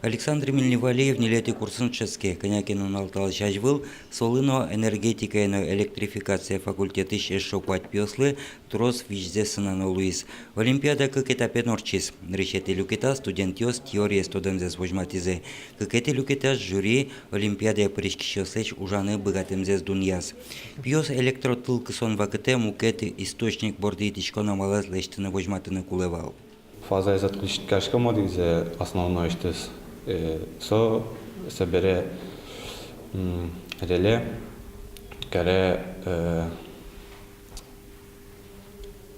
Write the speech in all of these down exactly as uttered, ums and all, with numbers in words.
Александр Мельневалиев ньылетӥ курсын дышетске. Кӧня ке нунал талэсь азьвыл солы но, энергетикая но электрификация факультетысь эшшо куать пиослы трос визьзэ сынано луиз. Олимпиада кык этапен ортчиз. Нырысетӥ люкетаз студентъёс теориез тодэмзэс возьматӥзы. Кыкетӥ люкетаз жюри олимпиадае пыриськисьёслэсь ужаны быгатэмзэс дунъяз. Пиос электротыл кысон вакытэ мукет источник борды итӥськон амалэз лэсьтыны-возьматыны кулэ вал. Фазаез отключить кариськом одӥгзэ основноысьтыз, э, со собере, м, реле каре, э,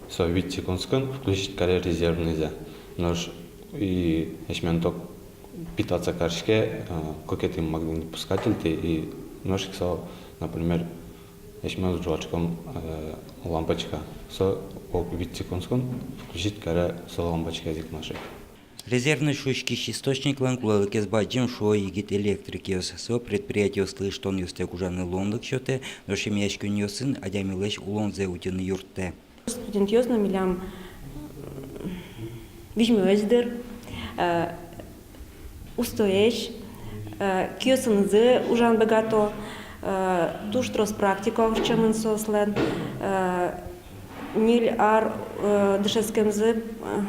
со вить секундскын включить каре резервныйзэ. Нош и эшмен ток питаться кариське, э, кыкетӥ магнитопускательтӥ, и нош ик со, например, эшмен ӝуатӥськом, э, лампочка. Со ог вить секундскын включить каре со лампочказэ ик нош ик. Резервной шуиськись источниклэн кулэлыкез бадӟым, шуо егит электрикъёс. Со предприятиослы ыштонъёстэк ужаны луонлык сётэ, нош эмъяськонъёсын адямилэсь улонзэ утьыны юрттэ. Студентъёс но милям, м, визьмоесь дыр, э, устоесь, э, киосынызы ужан быгато, э, туж трос практика ортчемын соослэн, э, ньыль ар, э, дышетскемзы, э,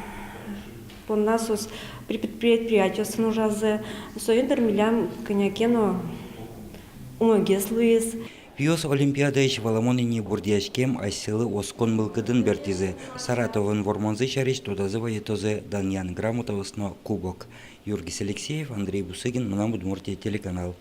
понна соос пред-, предприятиосын ужазы. Соин дыр милям кӧня ке но умойгес луиз. Пиос олимпиадаысь валамон ини бурдъяськем асьсэлы оскон мылкыдын бертӥзы. Саратовын вормонзы сярысь тодазы вайытозы данъян грамотаос но кубок. Юргис Алексеев, Андрей Бусыгин, «Мынам Удмуртие» телеканал.